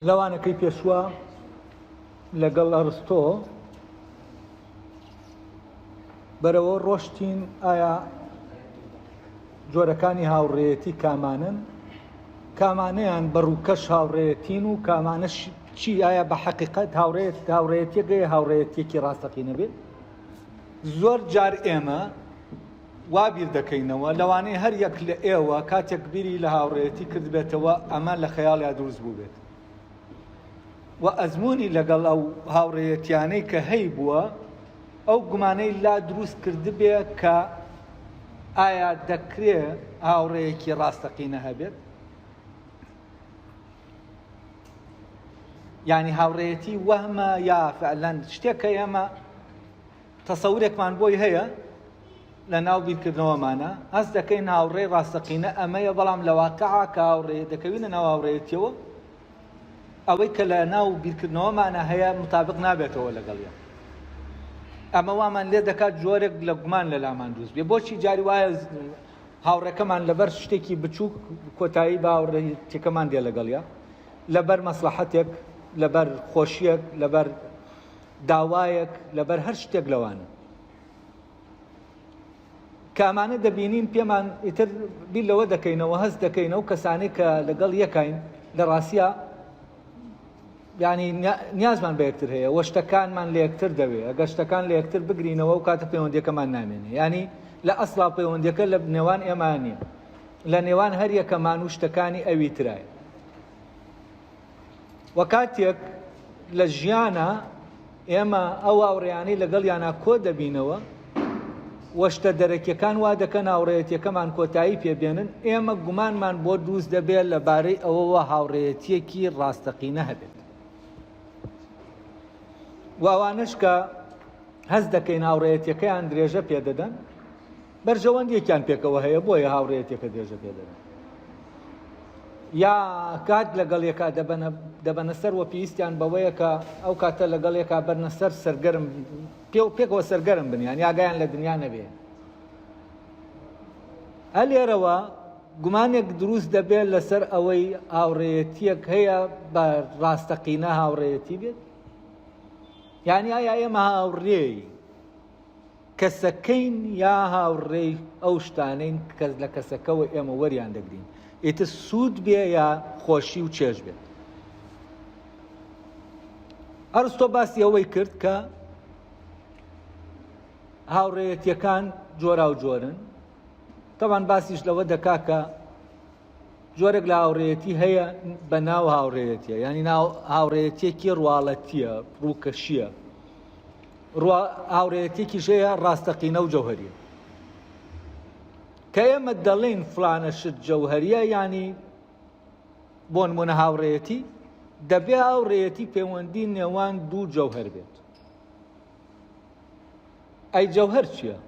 لەوانەکەی پێشوە لەگەڵ ئەرستۆ بەرەوە ڕۆشتین ئایا جۆرەکانی هاوڕێیەتی کامانن کامانەیان بە ڕووکەش هاوڕێیەتین و کامانەش چی ئایا بە حەقیقەت هاوڕێت هاوڕێیەتیەکەی هاوڕێیەتیەکی ڕاستەقینە بێت زۆر جار ئێمە وا بیر دەکەینەوە لەوانەیە هەر یەک لە ئێوە کاتێک بیری لە هاوڕێیەتی کردبێتەوە ئەمە لە خەیاڵیا دروست بووبێت و ئەزموونی لەگەڵ ئەو هاوڕێیەتیانەی کە هەیبووە ئەو گومانەی لا دروست کردبێ کە ئایا دەکرێ هاوڕێیەکی ڕاستەقینە هەبێت؟ یعنی هاوڕێیەتی وەهمە یا فعلەن شتێک کە ئێمە تەسەورێکمان بۆی هەیە لە ناو بیرکردنەوەمانە هەست دەکەین هاوڕێی ڕاستەقینە ئەمەیە بەڵام لە واقعا کە هاوڕێ دەکەوینە ناو هاوڕێیەتیەوە ئەوەی کە لە ناو بیرکردنەوەمانە هەیە متابق نابێتەوە لەگەڵیان ئەمە وامان لێ دەکات جۆرێک لە گومان لە لامان دروست بێ بۆچی جاری وایە هاوڕێکەمان لەبەر شتێکی بچووک کۆتایی بە هاوڕێتیەکەمان دێ لەگەڵیا لەبەر مەسلحەتێک لەبەر خۆشیەک لەبەر داوایەک لەبەر هەر شتێک لەوانە کە ئەمانە دەبینین پێمان ئیتر بیر لەوە دەکەینەوە هەست دەکەینەوە کەسانێک کە لەگەڵ یەکین لە ڕاستە ینی نیازمان بە یەکتر هەیە وە شتەکانمان لە یەکتر دەوێ ئەگەر شتەکان لە یەکتر بگرینەوە و کاتە پەیوەندیەکەمان نامێنێ ینی لە ئەسڵا پەیوەندیەکە لە نێوان ئێمە نییە لە نێوان هەر یەکەمان و شتەکانی ئەوی ترایە وە کاتێک لە ژیانا ئێمە ئەو هاوڕێیانەی لەگەڵیانا کۆ دەبینەوە و شتە دەرەکیەکان وا دەکەن هاوڕێیەتیەکەمان کۆتایی پێ بێنن، ئێمە گومانمان بۆ دروست دەبێت لەبارەی ئەوەوە هاوڕێیەتیەکی ڕاستەقینە هەبێت. و ئەوانەش کە هەست دەکەین هاوڕێیەتیەکەیان درێژە پێدەدەن بەرژەوەندیەکیان پێکەوە هەیە بۆیە هاوڕێیەتیەکە درێژە پێدەدەن یا کات لەگەڵ یەکا دەبەنە دەبەنە سەر وە پێویستیان بەوەیە کە ئەو کاتە لەگەڵ یەکا بەرنە سەر سەرگەرم پێ و پێکەوە سەرگەرم بن یان یاگایان لە دنیا نەبێ ئەلێرەوە گومانێک دروست دەبێت لەسەر ئەوەی هاوڕێیەتیەک هەیە بە ڕاستەقینە هاوڕێیەتی بێت یعنی ئایا ئێمە هاوڕێی کەسەکەین یا هاوڕێی ئەو شتانەین کە لە کەسەکەوە ئێمە وەریان دەگرین ئیتر سوود بێ یا خۆشی و چێژ بێت. ئەرستۆ باسی ئەوەی کرد کە هاوڕێیەتیەکان جۆرا و جۆرن تەوان باسیش لەوە دەکا کە جۆرێک لە هاوڕێیەتی هەیە بە ناو هاوڕێیەتیە یعنی ناو هاوڕێیەتیەکی ڕواڵەتیە ڕووکەشیە هاوڕێیەتیەکیش هەیە ڕاستەقینە و جەوهریە کە ئێمە دەڵێین فلانە شت جەوهریە یعنی بۆ نمونە هاوڕێیەتی دەبێ هاوڕێیەتی پەیوەندی نێوان دوو جەوهر بێت ئەی جەوهر چییە؟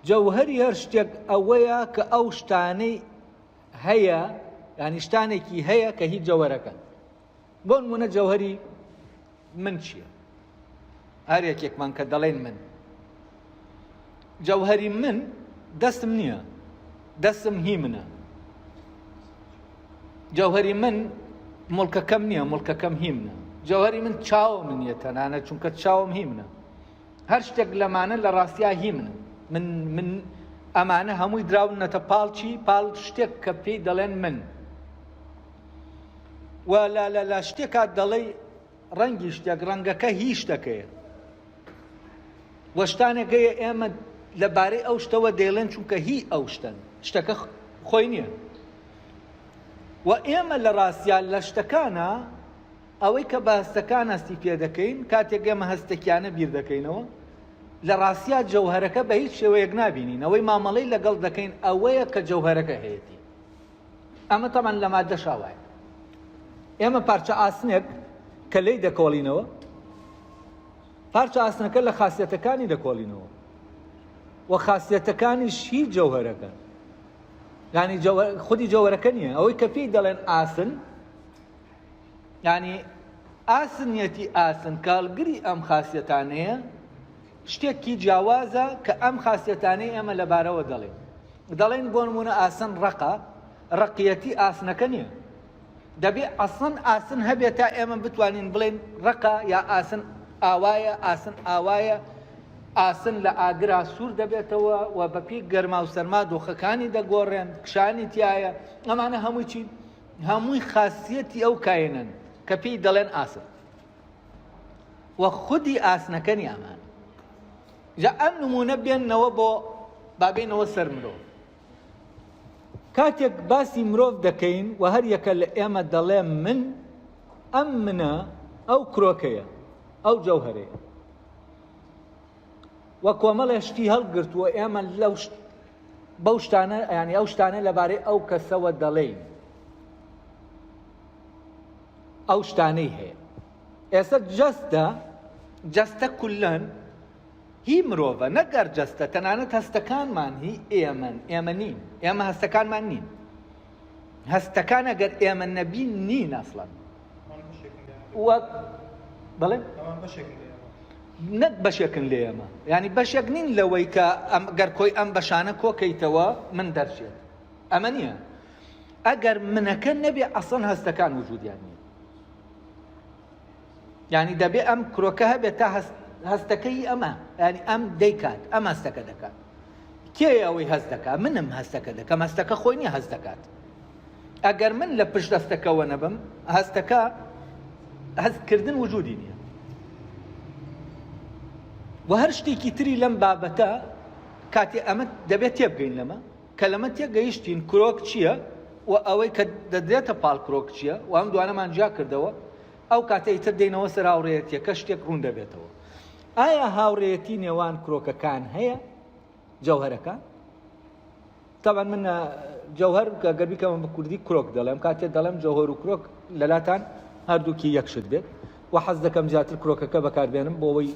جەوهەری هەر شتێک ئەوەیە کە ئەو شتانەی هەیە ینی شتانێکی هەیە کە هی جەوەرەکەن بۆ نمونە جەوهری من چییە؟ هەر یەکێکمان کە دەڵێن من جەوهری من دەستم نییە دەستم هی منە جەوهری من مڵکەکەم نییە مڵکەکەم هی منە جەوهری من چاوم نییە تەنانە چونکە چاوم هی منە هەر شتێک لەمانە لە ڕاستیا هی منن من من ئەمانە هەمووی دراونەتە پاڵ چی پاڵ شتێک کە پێی دەڵێن من و لە لە لە شتێکا دەڵێی ڕەنگی شتێک ڕەنگەکە هی شتەکەیە وە شتانێک هەیە ئێمە لەبارەی ئەو شتەوە دەیڵێن چونکە هی ئەو شتەن شتەکە خۆی نییە و ئێمە لە ڕاستیا لە شتەکانە ئەوەی کە بە هەستەکان هەستی پێ دەکەین، کاتێک ئێمە هەستەکیانە بیر دەکەینەوە، لە ڕاستیا جەوهەرەکە بە هیچ شێوەیەک نابینین، ئەوەی مامەڵەی لەگەڵ دەکەین ئەوەیە کە جەوهەرەکە هەیەتی. ئەمە تەبعەن لە ماددەشا وایە. ئێمە پارچە ئاسنێک کە لێی دەکۆڵینەوە، پارچە ئاسنەکە لە خاسیەتەکانی دەکۆڵینەوە و خاسیەتەکانیش هی جەوهەرەکەن. یانی خودی جەوهەرەکە نییە، ئەوەی کە پێی دەڵێن ئاسن، یانی ئاسنیەتی ئاسن کە هەڵگری ئەم خاسیەتانەیە شتێکی جیاوازە کە ئەم خاسیەتانەی ئێمە لەبارەوە دەڵێن دەڵێن بۆ نمونە ئاسن ڕەقە ڕقیەتی ئاسنەکە نییە. دەبێ ئەسڵەن ئاسن هەبێت تا ئێمە بتوانین بڵێن ڕەقە یا ئاسن ئاوایە ئاسن ئاوایە ئاسن لە ئاگرا سوور دەبێتەوە و بەپێی گەرما و سەرما دۆخەکانی دەگۆڕێن کشانی تایە ئەمانە هەمووی چی هەمووی خاصیەتی ئەو کاینەن کە پێی دەڵێن ئاسن و خودی ئاسنەکە نیامانە جا ئەم نمونە بێنەوە بۆ بابێنەوە سەر مرۆڤ کاتێک باسی مرۆڤ دەکەین و هەر یەکە لە ئێمە دەڵێ من، ئەم منە ئەو کرۆکەیە، ئەو جەوهەرەیە و کۆمەڵێ شتی هەڵگرتووە ئێمە لەو بەو شتانە یانی ئەو شتانە لەبارەی ئەو کەسەوە دەڵێین ئەو شتانەی هەیە ئێستا جەستە جەستە کولەن هی مرۆڤە نەک گەر جەستە تەنانەت هەستەکانمان هی ئێمەن ئێمە نین ئێمە هەستەکانمان نین هەستەکان ئەگەر ئێمە نەبین نین ئەسڵەن وەک بەڵێ نەک بەشێکن لە ئێمە ینی بەشێک نین لەوەی کە ئەم گەر کۆی ئەم بەشانە کۆکەیتەوە من دەرچێت ئەمە نییە ئەگەر منەکە نەبێ ئەسڵەن هەستەکان وجودیان نییە یانی دەبێ ئەم کرۆکە هەبێت تا هەستەکەی ئەمە ینی ئەم دەیکات ئەم هەستەکە دەکات کێ ئەوەی هەست دەکات منم هەستەکە دەکەم هەستەکە خۆی نییە هەست دەکات ئەگەر من لە پشت دەستەکەەوە نەبم هەستەکە هەستکردن وجودی نییە و هەر شتێکی تری لەم بابەتە کاتێ ئەمە دەبێت تێبگەین لەمە کە لەمە تێگەیشتین کرۆک چییە و ئەوەی کە دەدرێتە پاڵ کرۆک چییە و ئەم دوانەمان جیا کردەوە ئەو کاتە ئیتر دێینەوە سەر هاوڕێیەتیەکە شتێک ڕوون دەبێتەوە. ئایا هاوڕێیەتی نێوان کرۆکەکان هەیە؟ جەوهەرەکان؟ تەبعەن من جەوهەر کە گەر بیکەمە بە کوردی کرۆک دەڵێم کاتێ دەڵێم جەوهەر و کرۆک لەلاتان هەردووکی یەک شت بێت و حەز دەکەم زیاتر کرۆکەکە بەکاربێنم بۆ ئەوەی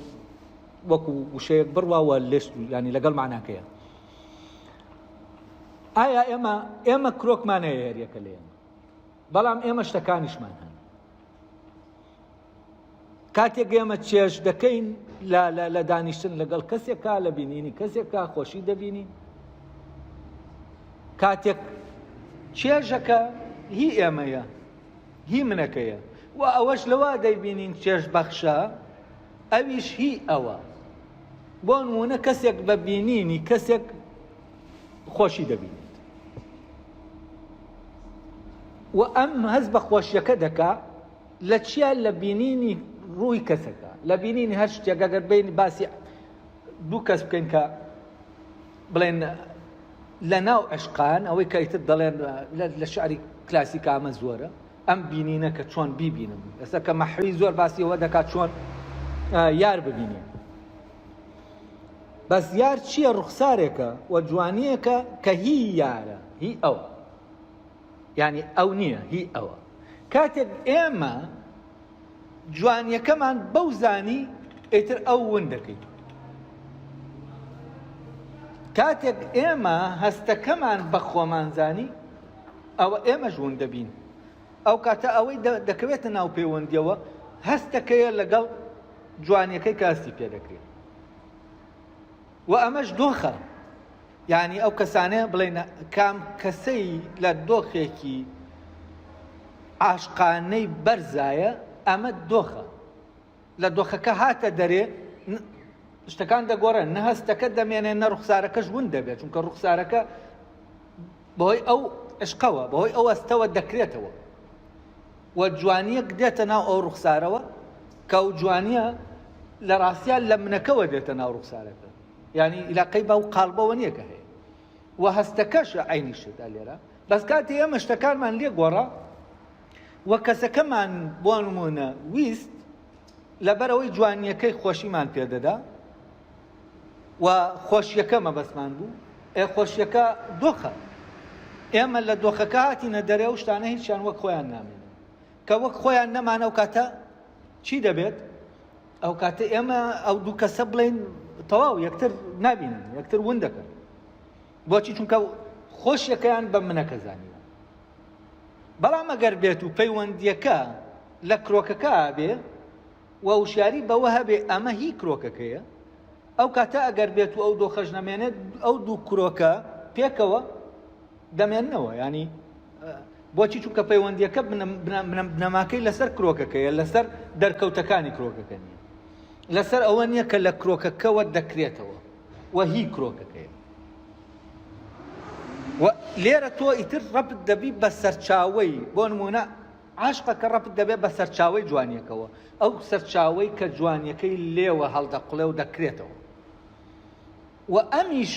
وەکو وشەیەک بڕوا و لێش ینی لەگەڵ معناکەیە ئایا ئێمە ئێمە کرۆکمان هەیە هەریەکە لە ئێمە بەڵام ئێمە شتەکانیشمان هەن کاتێک ئێمە چێژ دەکەین لە دانیشتن لەگەڵ کەسێکا لە بینینی کەسێکا خۆشی دەبینین کاتێک چێژەکە هی ئێمەیە هی منەکەیە و ئەوەش لەوا دەیبینین چێژ بەخشە ئەویش هی ئەوە بۆ نمونە کەسێک بە بینینی کەسێک خۆشی دەبینێت و ئەم هەست بە خۆشیەکە دەکا لە چیا لە بینینی ڕووی کەسەکە لە بینینی هەر شتێک ئەگەر بین باسی دوو کەس بکەین کە بڵێن لە ناو عشقان ئەوەی کە ئیتر دەڵێن لە شعری کلاسیکا ئەمە زۆرە ئەم بینینە کە چۆن بیبینم ئێستا کە مەحوی زۆر باسی ئەوە دەکات چۆن یار ببینین بەس یار چییە ڕوخسارێکە و جوانییەکە کە هی یارە هی ئەو یعنی ئەو نییە هی ئەوە کاتێک ئێمە جوانیەکەمان بەو زانی ئیتر ئەو ون دەکەین کاتێک ئێمە هەستەکەمان بە خۆمان زانی ئەوە ئێمەش ون دەبین ئەو کاتە ئەوەی دەکەوێتە ناو پەیوەندیەوە هەستەکەیە لەگەڵ جوانیەکەی کە هەستی پێ دەکرێت و ئەمەش دۆخە یعنی ئەو کەسانە بڵێن کام کەسەی لە دۆخێکی عاشقانەی بەرزایە ئەمە دۆخە لە دۆخەکە هاتە دەرێ شتەکان دەگۆڕێن نە هەستەکە دەمێنێ نە ڕوخسارەکەش ون دەبێت چونکە ڕوخسارەکە بەهۆی ئەو عشقەوە بەهۆی ئەو هەستەوە دەکرێتەوە و جوانیەک دێتە ناو ئەو ڕوخسارەوە کە ئەو جوانیە لە ڕاستیا لە منەکەوە دێتە ناو ڕوخسارەکە یعنی علاقەی بەو قاڵبەوە نییە کە هەیە و هەستەکەش عینی شتە لێرە بەس کاتی ئێمە شتەکانمان لێ گۆڕا و کەسەکەمان بۆ نمونە ویست لەبەرئەوەی جوانیەکەی خۆشیمان پێدەدا و خۆشیەکە مەبەستمان بوو ئێ خۆشیەکە دۆخە ئێمە لە دۆخەکە هاتینە دەرێ و شتانە هیچیان وەک خۆیان نامێنن کە وەک خۆیان نەمان ئەو کاتە چی دەبێت ئەو کاتە ئێمە ئەو دوو کەسە بڵین تەواو یەکتر نبینن یەکتر ون دەکەن بۆچی چونکە خۆشیەکەیان بە منەکە زانیوە بەڵام ئەگەر بێت و پەیوەندیەکە لە کرۆکەکە بێ و وشیاری بەوە هەبێ ئەمە هی کرۆکەکەیە ئەو کاتە ئەگەر بێت و ئەو دۆخەش نەمێنێت ئەو دوو کرۆکە پێکەوە دەمێننەوە ینی. بۆچی؟ چونکە پەیوەندیەکە بنەماکەی لەسەر کرۆکەکەیە، لەسەر دەرکەوتەکانی کرۆکەکە نییە، لەسەر ئەوە نییە کە لە کرۆکەکەوە دەکرێتەوە و هی کرۆکەکەیە. و لێرە تۆ ئیتر ڕەبت دەبی بە سەرچاوەی، بۆ نمونە عاشقەکە ڕەبت دەبێت بە سەرچاوەی جوانیەکەوە، ئەو سەرچاوەی کە جوانیەکەی لێوە هەڵدەقڵێ و دەکرێتەوە. و ئەمیش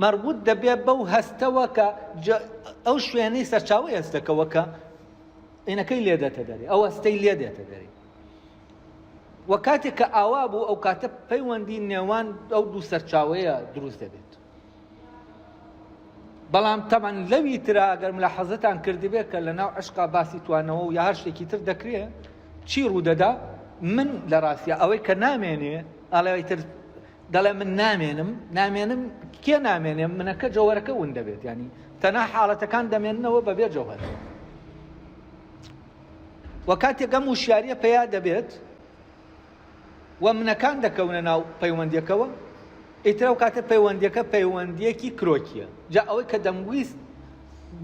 مەربوت دەبێت بەو هەستەوە کە ئەو شوێنەی سەرچاوەی هەستەکەوە کە ئینەکەی لێ دێتە دەرێ، ئەو هەستەی لێ دێتە دەرێ. و کاتێک کە ئاوا بوو ئەو کاتە پەیوەندی نێوان ئەو دوو سەرچاوەیە دروست دەبێت. بەڵام تەبعەن لەوی ترا ئەگەر ملاحەزەتان کردبێ کە لە ناو عشقا باسی توانەوە و یا هەر شتێکی تر دەکرێ چی ڕوودەدا من لە ڕاستیا ئەوەی کە نامێنێ ئەڵێ تر دەڵێ من نامێنم نامێنم کێ نامێنێ منەکە جەوەرەکە ون دەبێت ینی تەنها حاڵەتەکان دەمێننەوە بەبێ جەوهەر و کاتێک ئەم وشیاریە پەیا دەبێت و منەکان دەکەونە ناو پەیوەندیەکەوە ئیتر ئەو کاتە پەیوەندیەکە پەیوەندیەکی کرۆکیە جا ئەوەی کە دەمویست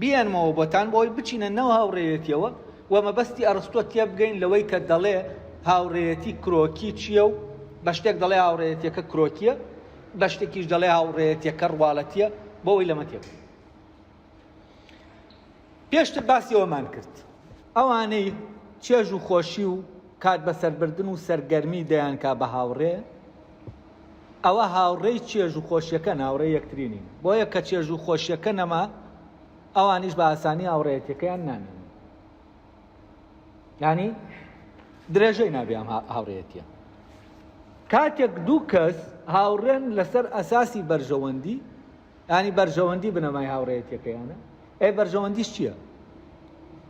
بیێنمەوە بۆتان بۆ ئەوەی بچینە ناو هاوڕێیەتیەوە و مەبەستی ئەڕستۆ تێبگەین لەوەی کە دەڵێ هاوڕێیەتی کرۆکی چییە و بە شتێک دەڵێ هاوڕێیەتیەکە کرۆکیە بە شتێکیش دەڵێ هاوڕێیەتیەکە ڕواڵەتیە بۆ ئەوەی لەمە تێبگەین. پێشتر باسی ئەوەمان کرد ئەوانەی چێژ و خۆشی و کات بەسەربردن و سەرگەرمی دەیانکا بە هاوڕێ ئەوە هاوڕێی چێژ و خۆشیەکەن هاوڕێی یەکتری نین بۆیە کە چێژ و خۆشیەکە نەما ئەوانیش بە ئاسانی هاوڕێیەتیەکەیان نامێنن ینی درێژەی نابێ ئەم هاوڕێیەتیە کاتێک دوو کەس هاوڕێن لەسەر ئەساسی بەرژەوەندی یانی بەرژەوەندی بنەمای هاوڕێیەتیەکەیانە؟ ئەی بەرژەوەندیش چییە؟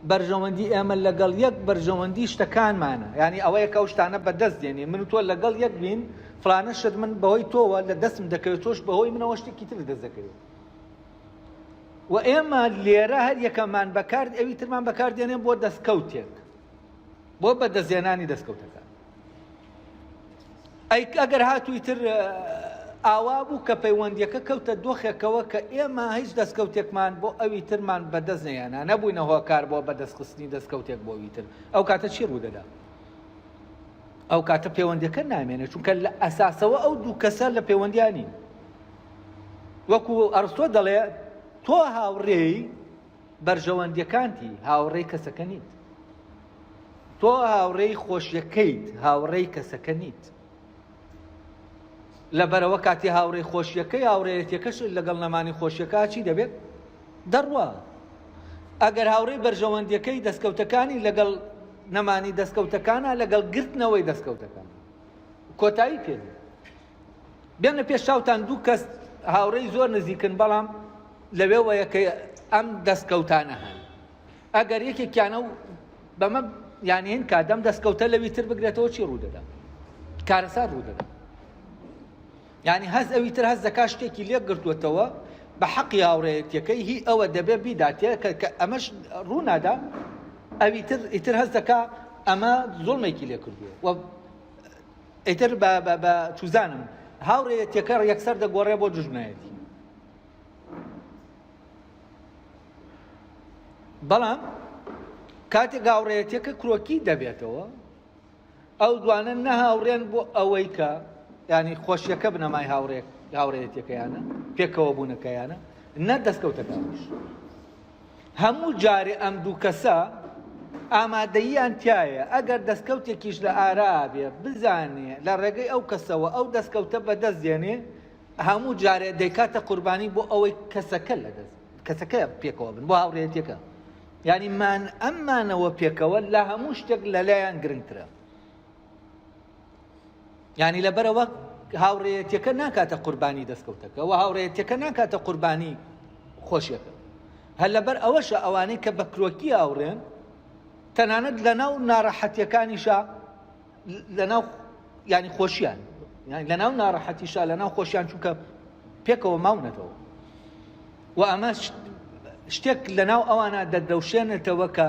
بەرژەوەندی ئێمە لەگەڵ یەک بەرژەوەندی شتەکانمانە یانی ئەوەیە کە ئەو شتانە بەدەست دێنێ من و تۆ لەگەڵ یەک بین فلانە شت من بەهۆی تۆوە لە دەستم دەکەوێت تۆش بەهۆی منەوە شتێکی تر دەست دەکەوێت و ئێمە لێرە هەر یەکەمان بەکار ئەوی ترمان بەکار دێنێن بۆ دەستکەوتێک بۆ بەدەستێنانی دەستکەوتەکان ئەی ئەگەر هاتووی تر ئاوا بوو کە پەیوەندیەکە کەوتە دۆخێکەوە کە ئێمە هیچ دەستکەوتێکمان بۆ ئەوی ترمان بەدەست نەیانا نەبووینە هۆکار بۆ بەدەستخستنی دەستکەوتێک بۆ ئەوی تر ئەو کاتە چی ڕوودەدا ئەو کاتە پەیوەندەکە نامێنێت چونکە لە ئەساسەوە ئەو دوو کەسە لە پەیوەندیان نین وەکو ئەرستۆ دەڵێ تۆ هاوڕێی بەرژەوەندیەکانتی هاوڕێی کەسەکە نیت تۆ هاوڕێی خۆشیەکەیت هاوڕێی کەسەکە نیت لەبەرەوە کاتی هاوڕێی خۆشیەکەی هاوڕێیەتیەکەش لەگەڵ نەمانی خۆشیەکە چی دەبێت دەڕوا ئەگەر هاوڕێی بەرژەوەندیەکەی دەستکەوتەکانی لەگەڵ نەمانی دەستکەوتەکانە لەگەڵ گرتنەوەی دەستکەوتەکان کۆتایی پێ بێنە پێش چاوتان دوو کەس هاوڕێی زۆر نزیکن بەڵام لەوێوەیە کە ئەم دەستکەوتانە هەن ئەگەر یەکێکیانە و بەمە یانی هین کا دەم دەستکەوتە لەوی تر بگرێتەوە چی ڕوودەدا کارەسات ڕوودەدا یعنی هەز ئەوی تر هەز دەکا شتێکی لێک گرتووەتەوە بە حەقی هاوڕێیەتیەکەی هی ئەوە دەبێ بیداتێ کە ئەمەش ڕوونادا ئەوی تر ئیتر هەز دەکا ئەمە زوڵمێکی لێ کردووە و ئیتر بە بە چوزانم هاوڕێیەتیەکە یەکسەر دەگۆڕێ بۆ دوژمنایەتی بەڵام کاتێک هاوڕێیەتیەکە کرۆکی دەبێتەوە ئەو دوانە نەهاوڕێن بۆ ئەوەی کە ینی خۆشیەکە بنەمای هاوڕێ هاوڕێیەتیەکەیانە پێکەوە بوونەکەیانە نە دەستکەوتەکانیش هەموو جارێ ئەم دوو کەسە ئامادەییان تایە ئەگەر دەستکەوتێکیش لە ئارا بێ بزانێ لە ڕێگەی ئەو کەسەوە ئەو دەستکەوتە بەدەست دێنێ هەموو جارێ دەیکاتە قوربانی بۆ ئەوەی کەسەکە لەدەست کەسەکە پێکەوە بن بۆ هاوڕێیەتیەکە یعنی مان ئەم مانەوە پێکەوە لە هەموو شتێک لەلایەن گرنگترە یعنی لەبەرەوە هاوڕێیەتیەکە ناکاتە قوربانی دەستکەوتەکە و هاوڕێیەتیەکە ناکاتە قوربانی خۆشیەکە هەر لەبەر ئەوەشە ئەوانەی کە بە کرۆکی هاوڕێن تەنانەت لەناو ناڕەحەتیەکانیشە لەناو ینی خۆشیان لەناو ناڕەحەتیشا لەناو خۆشیان چونکە پێکەوە ماونەتەوە و ئەمە شتێک لەناو ئەوانە دەدرەوشێنێتەوە کە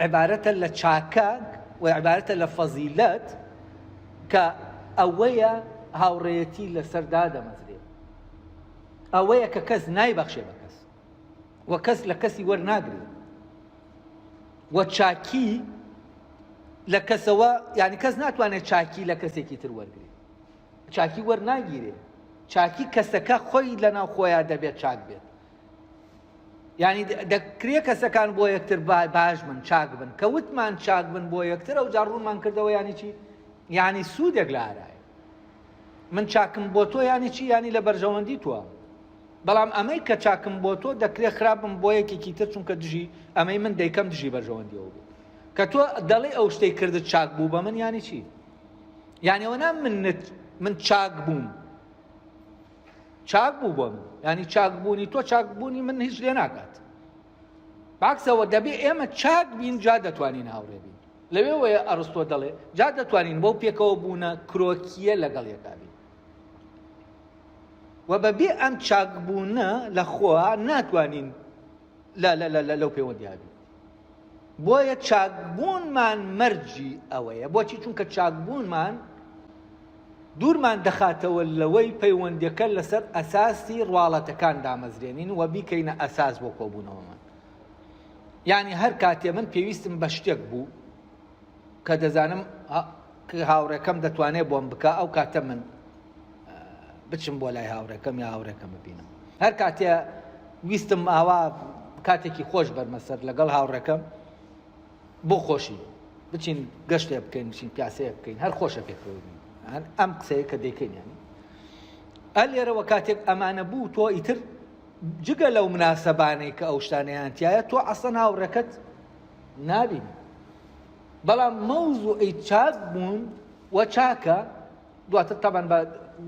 عبارەتە لە چاکە و عبارەتە لە فەزیلەت کە ئەوەیە هاوڕێیەتی لەسەر دادەمەزرێ ئەوەیە کە کەس نایبەخشێ بە کەس و کەس لە کەسی وەرناگرێت. و چاکی لە کەسەوە یعنی کەس ناتوانێت چاکی لە کەسێکی تر وەرگێت چاکی وەرناگیرێ چاکی کەسەکە خۆی لەناو خۆیان دەبێت چاک بێت یعنی دەکرێ کەسەکان بۆ یەکتر باش بن چاک بن کە وتمان چاک بن بۆ یەکتر ئەو جار ڕوونمان کردەوە ینی چی یعنی سوودێک لە ئارایە من چاکم بۆ تۆ ینی چی ینی لە بەرژەوەندی تۆ بەڵام ئەمەی کە چاکم بۆ تۆ دەکرێت خراپم بۆ یەکێکی تر چونکە دژی ئەمەی من دەیکەم دژی بەرژەوەندیەوە بێت کە تۆ دەڵێ ئەو شتەی کردت چاک بوو بە من ینی چی یعنی ئەوە نا منت من چاک بووم چاک بوو بۆ من ینی چاک بوونی تۆ چاک بوونی من هیچ لێ ناکات باکسەوە دەبێ ئێمە چاک بین جا دەتوانین هاوڕێ بین لەوێوەیە ئەرستۆ دەڵێ جا دەتوانین بەو پێکەوە بوونە کرۆکیە لەگەڵ یەکا بین و بەبێ ئەم چاکبوونە لە خۆ ناتوانین لە لە لە لەو پەیوەندیا بین بۆیە چاکبوونمان مەرجی ئەوەیە بۆچی چونکە چاکبوونمان دوورمان دەخاتەوە لەوەی پەیوەندیەکە لەسەر ئەساسی ڕواڵەتەکان دامەزرێنین و بیکەینە ئەساس بۆ کۆبوونەوەمان یعنی هەر کاتێ من پێویستم بە شتێک بوو کە دەزانم هاوڕێکەم دەتوانێت بۆم بکە ئەو کاتە من بچم بۆ لای هاوڕێکەم یا هاوڕێکەم ببینم هەر کاتێ ویستم ئاوا کاتێکی خۆش بەرمە سەر لەگەڵ هاوڕێکەم بۆ خۆشی بچین گەشتێ بکەین بچین پیاسەیە بکەین هەر خۆشە پێکەوە بین ئەم قسەیە کە دەیکەین ینی ئەلێرەوە کاتێک ئەمانە بوو تۆ ئیتر جگە لەو مناسەبانەی کە ئەو شتانەیان تایە تۆ ئەسەن هاوڕێکەت نابینی بەڵام مەوزوعی چاک بوون و چاکە دواتر تەبعەن بە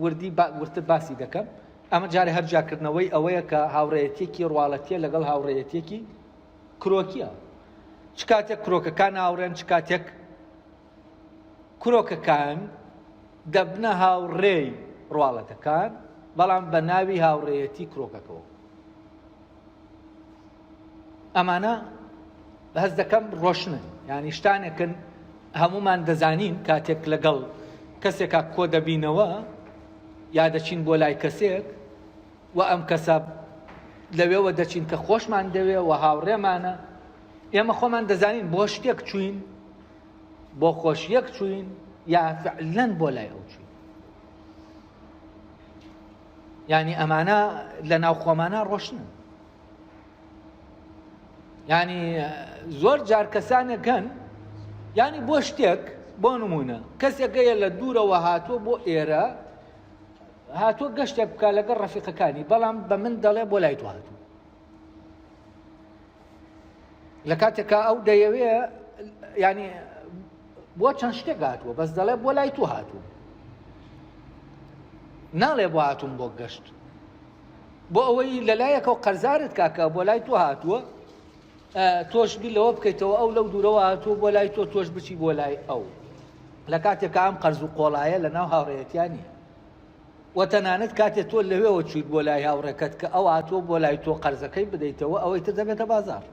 وردی وردتر باسی دەکەم ئەمە جارێ هەر جیاکردنەوەی ئەوەیە کە هاوڕێیەتیەکی ڕواڵەتیە لەگەڵ هاوڕێیەتیەکی کرۆکیە چ کاتێک کرۆکەکان هاوڕێن چ کاتێک کرۆکەکان دەبنە هاوڕێی ڕواڵەتەکان بەڵام بە ناوی هاوڕێیەتی کرۆکەکەەوە ئەمانە هەست دەکەم ڕۆشنن یانی شتانێکن هەمومان دەزانین کاتێک لەگەڵ کەسێکا کۆ دەبینەوە یا دەچین بۆ لای کەسێک و ئەم کەسە لەوێوە دەچین کە خۆشمان دەوێ و هاوڕێمانە ئێمە خۆمان دەزانین بۆ شتێک چوین بۆ خۆشیەک چوین یا فعلەن بۆ لای ئەو چوین یعنی ئەمانە لە ناو خۆمانە ڕۆشنن یعنی زۆر جار کەسانێک هەن یعنی بۆ شتێک بۆ نمونە کەسێکەیە لە دوورەوە هاتووە بۆ ئێرە هاتووە گەشتێک بکە لەگەڵ ڕەفیقەکانی بەڵام بە من دەڵێ بۆ لای تو هاتوو لە کاتێکا ئەو دەیەوێ ینی بۆ چەند شتێک هاتووە بەس دەڵێ بۆ لای تو هاتوو ناڵێ بۆ هاتووم بۆ گەشت بۆ ئەوەی لەلایەکەوە قەرزارت کاکە بۆ لای تۆ هاتووە تۆش بیر لەوە بکەیتەوە ئەو لەو دوورەوە هاتووە بۆ لای تۆ تۆش بچی بۆ لای ئەو لە کاتێکا ئەم قەرز و قۆڵایە لە ناو هاوڕێیەتیان نییە و تەنانەت کاتێ تۆ لەوێوە چویت بۆ لای هاوڕێکەت کە ئەو هاتووە بۆ لای تۆ قەرزەکەی بدەیتەوە ئەوەی تر دەبێتە بازار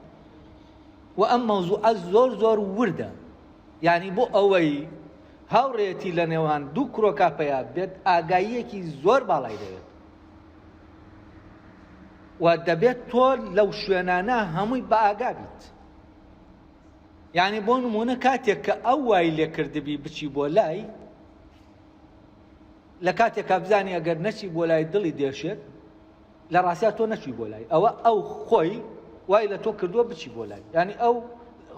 و ئەم مەوزوعە زۆر زۆر وردە یعنی بۆ ئەوەی هاوڕێتی لە نێوان دوو کرۆکا پەیا بێت ئاگاییەکی زۆر باڵای دەوێت و دەبێت تۆ لەو شوێنانە هەمووی بە ئاگا بیت یعنی بۆ نمونە کاتێک کە ئەو وای لێکردبی بچی بۆ لای لە کاتێکا بزانی ئەگەر نەچی بۆ لای دڵی دێشێت لە ڕاستیا تۆ نەچوی بۆ لای ئەوە ئەو خۆی وای لە تۆ کردووە بچی بۆ لای ینی ئەو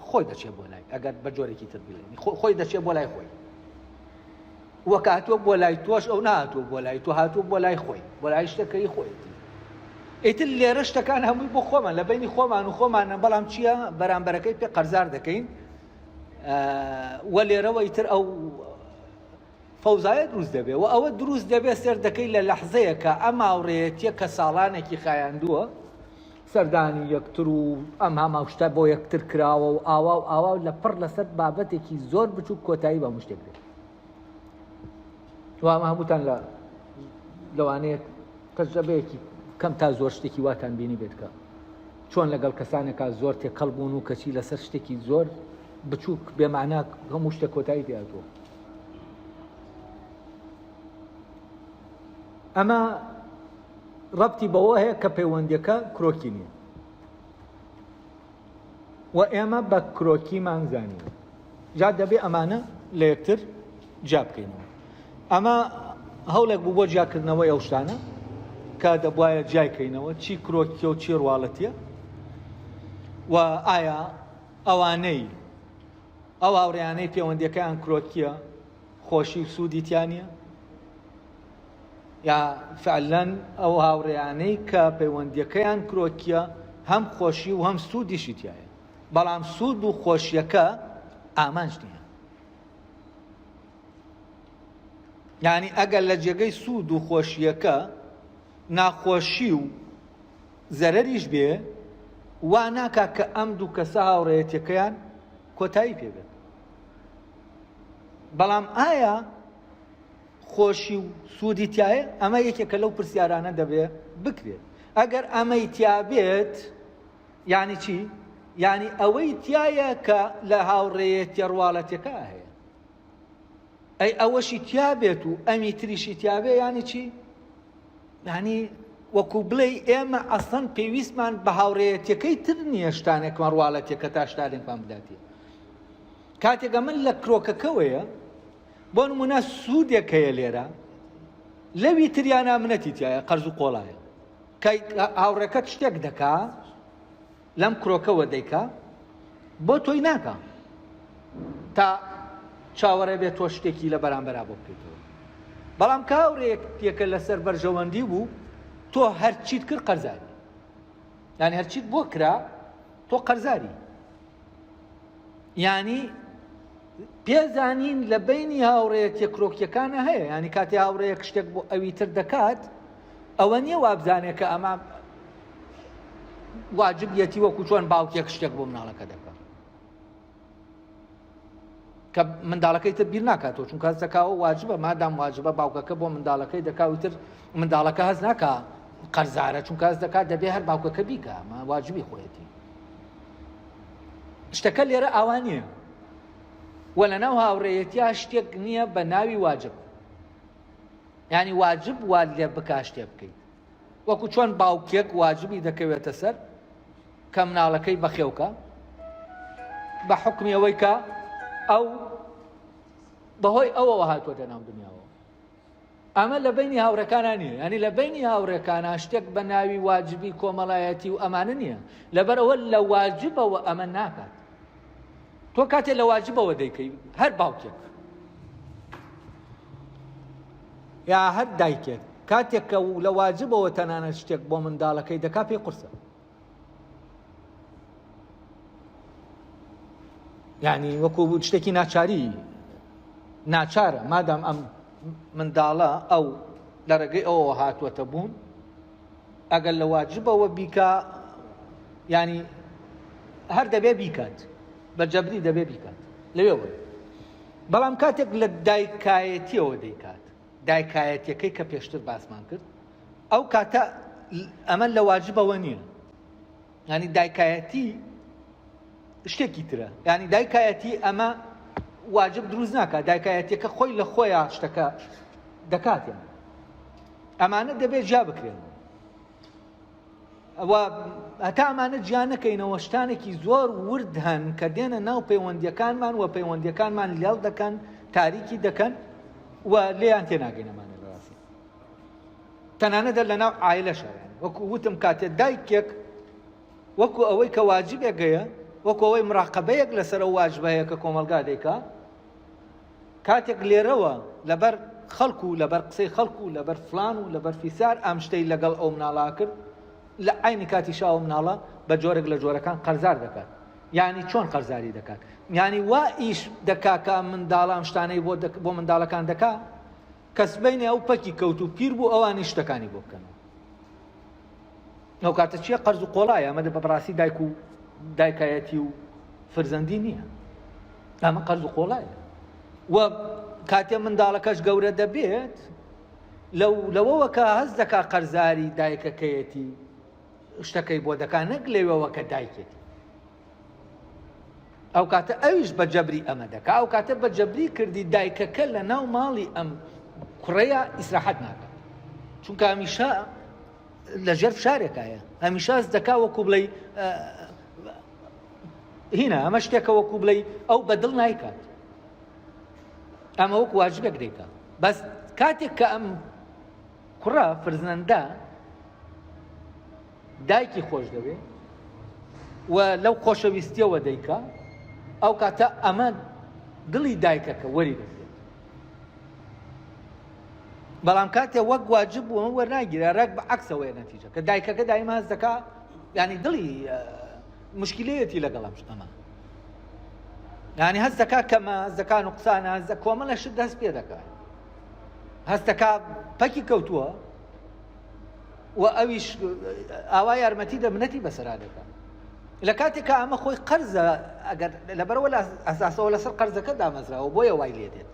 خۆی دەچێت بۆ لای ئەگەر بە جۆرێکی تر بڵێنی خۆی دەچێت بۆ لای خۆی وەک هاتووە بۆ لای تۆش ئەو نهاتوە بۆ لای تۆ هاتووە بۆ لای خۆی بۆ لای شتەکەی خۆیەتی ئیتر لێرە شتەکان هەمووی بۆ خۆمان لە بینی خۆمان و خۆمانە بەڵام چییە بەرامبەرەکەی پێ قەرزار دەکەین وە لێرەوە ئیتر ئەو فەوزایە دروست دەبێ و ئەوە دروست دەبێ سێر دەکەی لە لەحزەیەکە ئەم هاوڕێیەتیە کە ساڵانێکی خایاندووە سەردانی یەکتر و ئەم هەما شتە بۆ یەکتر کراوە و ئاوا و ئاوا و لە پڕ لەسەر بابەتێکی زۆر بچووک کۆتایی بە شتێک دێت وامە هەمووتان لە لەوانەیە تەجرەبەیەکی کەم تا زۆر شتێکی واتان بینی بێت کە چۆن لەگەڵ کەسانێکا زۆر تێکەڵ بوون و کەچی لەسەر شتێکی زۆر بچووک بێمانە هەموو شتێک کۆتایی پێهاتووە ئەمە ڕەبتی بەوە هەیە کە پەیوەندیەکە کرۆکی نییە. و ئێمە بە کرۆکیمان زانیوە. جا دەبێ ئەمانە لە یەکتر جیا بکەینەوە. ئەمە هەوڵێک بوو بۆ جیاکردنەوەی ئەو شتانە کە دەبوایە جیای کەینەوە، چی کرۆکیە و چی ڕواڵەتیە و ئایا ئەوانەی ئەو هاوڕێیانەی پەیوەندیەکەیان کرۆکیە خۆشی و سوودی تیا نییە یا فعلەن ئەو هاوڕێیانەی کە پەیوەندیەکەیان کرۆکیە هەم خۆشی و هەم سوودیشی تایە بەڵام سوود و خۆشیەکە ئامانج نییە یعنی ئەگەر لە جێگەی سوود و خۆشیەکە ناخۆشی و زەرەریش بێ وا ناکا کە ئەم دوو کەسە هاوڕێیەتیەکەیان کۆتایی پێ بێت. بەڵام ئایا خۆشی و سوودی تایە؟ ئەمە یەکێکە لەو پرسیارانە دەبێ بکرێت. ئەگەر ئەمەی تیابێت یعنی چی؟ یعنی ئەوەی تایە کە لە هاوڕێیەتیە ڕواڵەتیەکە هەیە. ئەی ئەوەشی تیابێت و ئەمی تریشی تیابێ یعنی چی؟ یانی وەکو بڵێی ئێمە ئەسڵەن پێویستمان بە هاوڕێیەتیەکەی تر نییە شتانێکمان ڕواڵەتیەکە تا شتانێکمان بداتێ کاتێک ئەمن لە کرۆکەکەوەیە بۆ نمونە سوودێک هەیە لێرە لەوی تریانە منەتی تایە قەرز و قۆڵایە کە هاوڕێکەت شتێک دەکا لەم کرۆکەوە دەیکا بۆ تۆی ناکا تا چاوەڕێ بێت تۆ شتێکی لە بەرامبەرا بۆ بکەیتەوە بەڵام کە هاوڕێیەکە لەسەر بەرژەوەندی بوو تۆ هەرچیت کرد قەرزاری یعنی هەرچیت بۆ کرا تۆ قەرزاری یعنی پێزانین لە بەینی هاوڕێیەتیە کرۆکیەکانە هەیە یانی کاتێ هاوڕێیەک شتێک بۆ ئەوی تر دەکات ئەوە نییە وابزانێت کە ئەمە واجبیەتی وەکو چۆن باوکێک شتێک بۆ مناڵەکە دەکات کە منداڵەکەی تر بیر ناکاتەوە چونکە هەست دەکاوە واجبە مادام واجبە باوکەکە بۆ منداڵەکەی دەکاوی تر منداڵەکە هەست ناکا قەرزارە چونکە هەست دەکات دەبێ هەر باوکەکە بیکە واجبی خۆیەتی شتەکە لێرە ئاوا نییە وە لەناو هاوڕێیەتیا شتێک نییە بە ناوی واجب یعنی واجب وات لێ بکا شتێ بکەیت وەکو چۆن باوکێک واجبی دەکەوێتە سەر کە مناڵەکەی بەخێوکە بە حکمی ئەوەی کە ئەو بەهۆی ئەوەوە هاتووەتە ناو دنیاوە ئەمە لە بەینی هاوڕێکانا نییە یانی لە بەینی هاوڕێکانا شتێک بە ناوی واجبی کۆمەڵایەتی و ئەمانە نییە لەبەر ئەوە لە واجبەوە ئەمە ناکات تۆ کاتێ لە واجبەوە دەیکەی هەر باوکێک یا هەر دایکێک کاتێک کە لە واجبەوە تەنانەت شتێک بۆ منداڵەکەی دەکا پێی قورسە یعنی وەکو شتێکی ناچاری ناچارە مادام ئەم منداڵە ئەو لە ڕێگەی ئەوەوە هاتووەتە بوون ئەگەر لە واجبەوە بیکا ینی هەر دەبێ بیکات بە جەبری دەبێ بیکات لەوێوە بەڵام کاتێک لە دایکایەتیەوە دەیکات دایکایەتیەکەی کە پێشتر باسمان کرد ئەو کاتە ئەمە لە واجبەوە نییە ینی دایکایەتی شتێکی ترە ینی دایکایەتی ئەمە واجب دروست ناکات دایکایەتیەکە خۆی لە خۆیان شتەکە دەکاتیان ئەمانە دەبێت جیا بکرێن ئەوە هەتا ئەمانە جیا نەکەینەوە شتانێکی زۆر ورد هەن کە دێنە ناو پەیوەندیەکانمان و پەیوەندیەکانمان لێڵ دەکەن تاریکی دەکەن و لێیان تێناگەین ئەمانە لەڕاستی تەنانەت لە ناو عایلەشە وەکو وتم کاتێ دایکێک وەکو ئەوەی کە واجبێک هەیە وەکو ئەوەی مراقبەیەک لەسەر ئەو واجبە هەیە کە کۆمەڵگا دەیکا کاتێک لێرەوە لەبەر خەڵک و لەبەر قسەی خەڵک و لەبەر فلان و لەبەر فیسار ئەم شتەی لەگەڵ ئەو مناڵا کرد لە عینی کاتیشا ئەو مناڵە بە جۆرێک لە جۆرەکان قەرزار دەکات یعنی چۆن قەرزاری دەکات یعنی وا ئیش دەکا کە منداڵە ئەم شتانەی بۆ بۆ منداڵەکان دەکا کە سبەینێ ئەو پەکی کەوت و پیر بوو ئەوانی شتەکانی بۆ بکەنەوە ئەو کاتە چییە قەرز و قۆڵایە ئەمە بە بەڕاستی دایک و دایکایەتی و فرزەندی نییە ئەمە قەرز و قۆڵایە و کاتێ منداڵەکەش گەورە دەبێت لەو لەوەوە کە هەست دەکا قەرزاری دایکەکەیەتی شتەکەی بۆ دەکا نەک لەوێوە کە دایکێتی ئەو کاتە ئەویش بە جەبری ئەمە دەکا ئەو کاتە بە جەبری کردی دایکەکە لە ناو ماڵی ئەم کوڕەیە ئیسراحەت ناکات چونکە هەمیشە لە ژێر فشارێکایە هەمیشە دەکا وەکو بڵێ. هینا ئەمە شتێکە وەکو بڵێ ئەو بەدڵ نایکات ئەمە وەکو واجبێک دەیکا بەس کاتێک کە ئەم کوڕە فرزەندە دایکی خۆش دەوێ و لەو خۆشەویستیەوە دەیکا ئەو کاتە ئەمە دڵی دایکەکە وەری دەگرێت بەڵام کاتێ وەک واجب بوو ئەمە وەرناگیرە ڕێک بە عەکسەوەیە نەتیجە کە دایکەکە دایمە هەست دەکا ینی دڵی مشکلەیەتی لەگەڵ ئەم ئەمە یعنی هەست دەکا کەمە هەست دەکا نوقسانە هەست کۆمەڵە شت دەست پێ دەکات هەست دەکا پەکی کەوتووە و ئەویش ئاوا یارمەتی دە منەتی بەسەرا دەکات لە کاتێک کە ئەمە خۆی قەرزە ئەگەر لەبەرەوە لە ئەساسەوە لەسەر قەرزەکە دامەزراوە بۆیە وای لێ دێت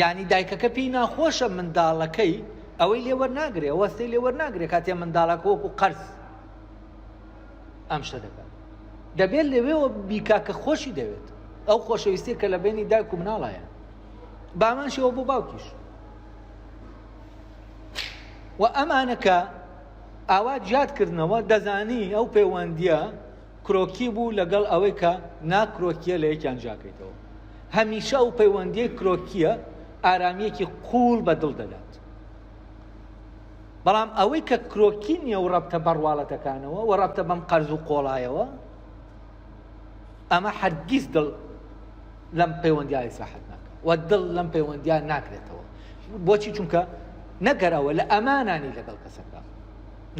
یعنی دایکەکە پێی ناخۆشە منداڵەکەی ئەوەی لێ وەرناگرێ وەستەی لێ وەرناگرێ کاتێ منداڵەکە وەکو قەرز ئەم شتە دەکات دەبێت لەوێوە بیکا کە خۆشی دەوێت ئەو خۆشەویستی کە لە بینی دایک و مناڵایە بامان شێوە بۆ باوکیش و ئەمانە کە ئاوا جیاد کردنەوە دەزانی ئەو پەیوەندیە کرۆکی بوو لەگەڵ ئەوەی کە ناکرۆکیە لە یەکیان جیاکەیتەوە. هەمیشە ئەو پەیوەندیەی کرۆکیە ئارامیەکی قووڵ بە دڵ دەدات. بەڵام ئەوەی کە کرۆکی نییە و ڕەبتە بە ڕواڵەتەکانەوە و ڕەبتە بەم قەرز و قۆڵایەوە ئەمە هەرگیز دڵ لەم پەیوەندیا ئیسراحەت ناکە و دڵ لەم پەیوەندیا ناکرێتەوە. بۆچی چونکە نەگەرەوە لە ئەمانانی لەگەڵ کەسەکە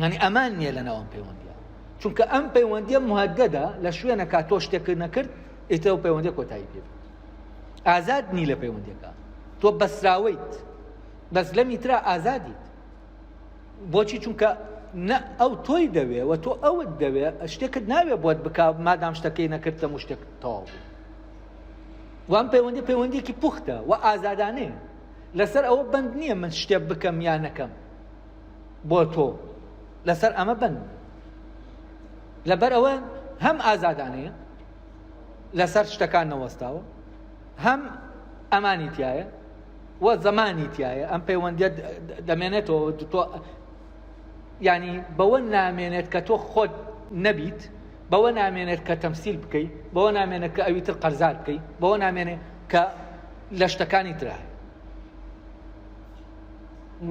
یعنی ئەمان نییە لە ناو ئەم پەیوەندیا چونکە ئەم پەیوەندیە مهددە لە شوێنەکە تۆ شتێکت نەکرد ئیتر ئەو پەیوەندیە کۆتایی پێ ئازاد نی لە پەیوەندیەکە تۆ بەسراوەیت بەس لەمی ترا ئازادیت بۆچی چونکە نە ئەو تۆی دەوێ و تۆ ئەوت دەوێ شتێکت ناوێ بۆت بک مادام شتەکەی نەکرد تەموو شتێک تەواو بوو وام پەیوەندی پەیوەندیکی پوختە و ئازادانەیە لەسەر ئەوە بەند نییە من شتێک بکەم یا نەکەم بۆ تۆ لەسەر ئەمە بەند لەبەر ئەوە هەم ئازادانەیە لەسەر شتەکان نەوەستاوە هەم ئەمانی تایە و زمانی تایە ئەم پەیوەندیە دەمێنێتەوە تۆ ینی بەوە نامێنێت کە تۆ خۆت نەبیت بەوە نامێنێت کە تەمسیل بکەیت بەوە نامێنێت کە ئەوی تر قەرزار بکەیت بەوە نامێنێت کە لە شتەکانی ترە